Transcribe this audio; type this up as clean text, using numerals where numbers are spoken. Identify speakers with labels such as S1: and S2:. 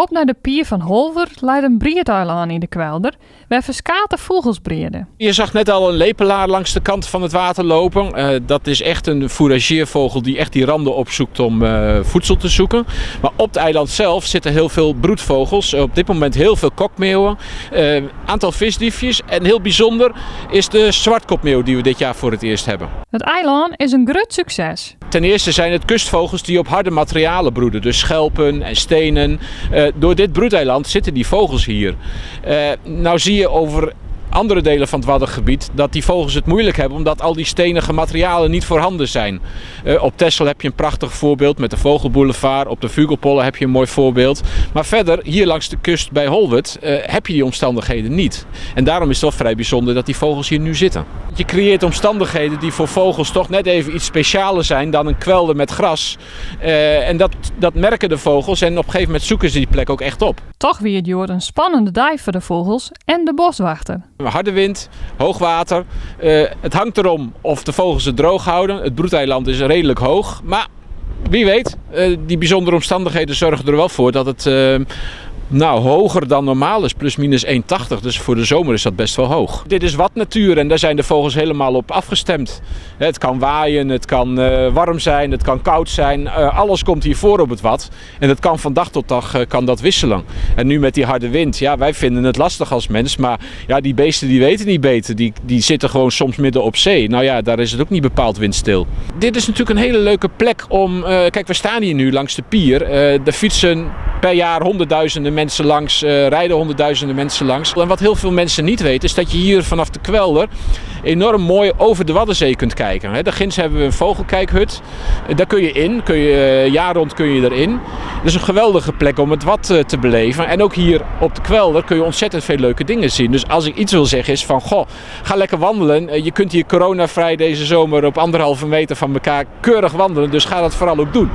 S1: Op nei de pier fan Holwert leit in briedeilân yn de kwelder, wêr ferskate fûgels briede.
S2: Je zag net al een lepelaar langs de kant van het water lopen. Eh, dat is echt een foerageervogel die echt die randen opzoekt om eh, voedsel te zoeken. Maar op het eiland zelf zitten heel veel broedvogels. Op dit moment heel veel kokmeeuwen, uh, aantal visdiefjes. En heel bijzonder is de zwartkopmeeuw die we dit jaar voor het eerst hebben.
S1: It eilân is in grut sukses.
S2: Ten eerste zijn het kustvogels die op harde materialen broeden. Dus schelpen en stenen. Door dit broedeiland zitten die vogels hier. Nou zie je over andere delen van het Waddengebied dat die vogels het moeilijk hebben omdat al die stenige materialen niet voorhanden zijn. Op Texel heb je een prachtig voorbeeld met de Vogelboulevard. Op de Fûgelpollen heb je een mooi voorbeeld. Maar verder, hier langs de kust bij Holwert, heb je die omstandigheden niet. En daarom is het wel vrij bijzonder dat die vogels hier nu zitten. Je creëert omstandigheden die voor vogels toch net even iets specialer zijn dan een kwelder met gras. En dat merken de vogels en op een gegeven moment zoeken ze die plek ook echt op.
S1: Toch wie it hjoed in spannende dei foar de fûgels en de boswachter.
S2: Harde wind, hoog water. Het hangt erom of de vogels het droog houden. Het broedeiland is redelijk hoog. Maar wie weet, die bijzondere omstandigheden zorgen er wel voor dat het nou, hoger dan normaal is. Plus minus 1,80. Dus voor de zomer is dat best wel hoog. Dit is wadnatuur en daar zijn de vogels helemaal op afgestemd. Het kan waaien, het kan warm zijn, het kan koud zijn. Alles komt hier voor op het wad. En dat kan van dag tot dag kan dat wisselen. En nu met die harde wind, ja, wij vinden het lastig als mens. Maar ja, die beesten die weten niet beter. Die zitten gewoon soms midden op zee. Nou ja, daar is het ook niet bepaald windstil. Dit is natuurlijk een hele leuke plek om... Kijk, we staan hier nu langs de pier. Er fietsen per jaar honderdduizenden mensen langs, rijden honderdduizenden mensen langs. En wat heel veel mensen niet weten is dat je hier vanaf de kwelder enorm mooi over de Waddenzee kunt kijken. Hè, daar ginds hebben we een vogelkijkhut. Daar kun je in, jaar rond kun je erin. Dat is een geweldige plek om het wad te beleven. En ook hier op de kwelder kun je ontzettend veel leuke dingen zien. Dus als ik iets wil zeggen is van, goh, ga lekker wandelen. Je kunt hier coronavrij deze zomer op 1,5 meter van elkaar keurig wandelen. Dus ga dat vooral ook doen.